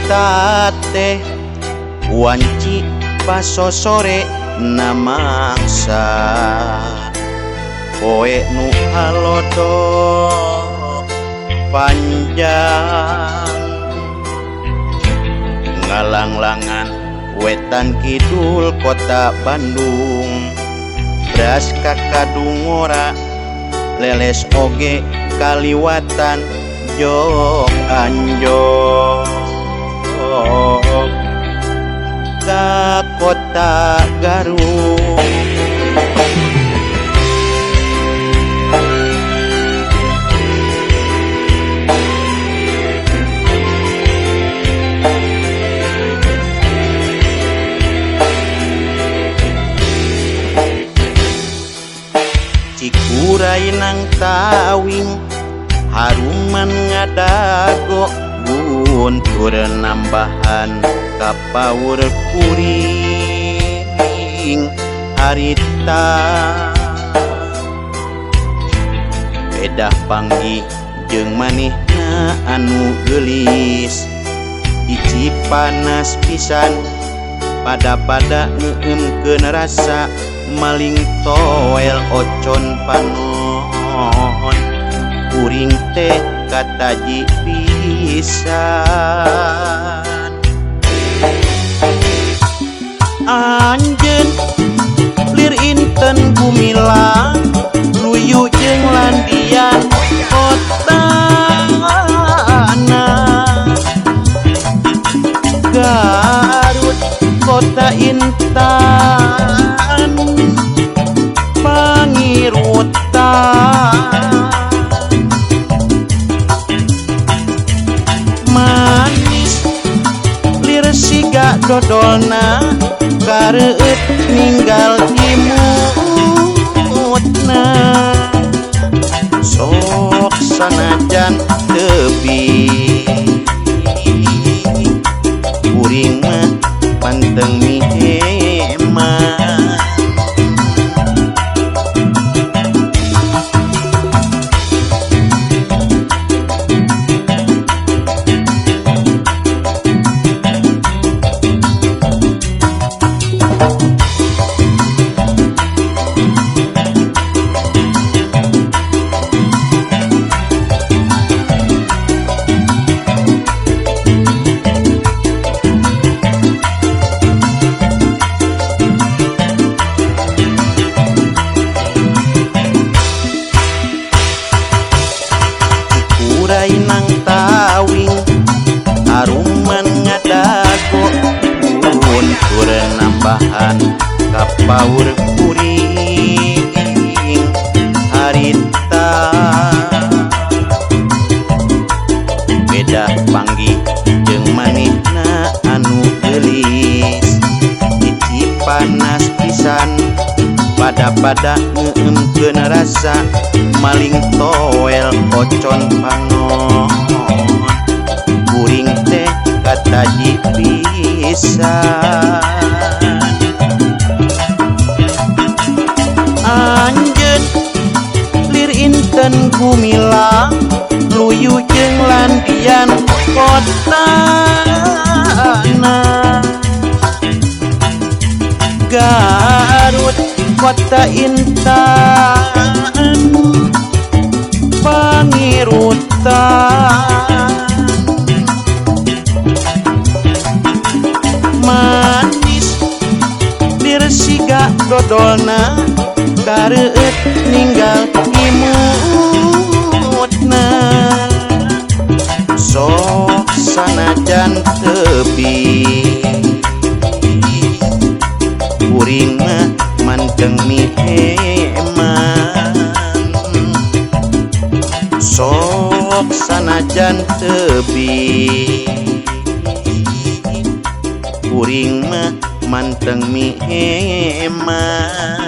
Harita teh wanci pasosore na mangsa poe nu halodo panjang ngalanglangan wetan kidul kota Bandung beras kakadungora leles oge kaliwatan jok anjok ka kota Garut. Cikuray nang Tawing haruman ngadago guntur nambahan kapaur kuring harita pedah panggih jeung manehna anu geulis ici panas pisan pada-pada ngeueumkeun rasa maling toel ocon panon kuring teh kataji pisan. Anjeun lir inten gumilang luyu jeung landian kotana Garut kota intan pangirutan manis lir siga dodolna kareueut ninggal imutna sok sanajan tepi kuring mah panteng miheman. Cikuray nang Tawing haruman ngadago guntur nambahan kapaur kuring harita beda panggih jeung manehna anu geulis ici panas pisan pada-pada ngeueumkeun rasa maling toel ocon panon kuring teh kataji pisan. Anjeun lir inten gumilang luyu jeung landian kotana Garut kota intan pangirutan manis lir siga dodolna kareueut ninggal imutna sok sanajan tepi kuring mah manteng miheman sok sanajan tepi kuring mah manteng miheman.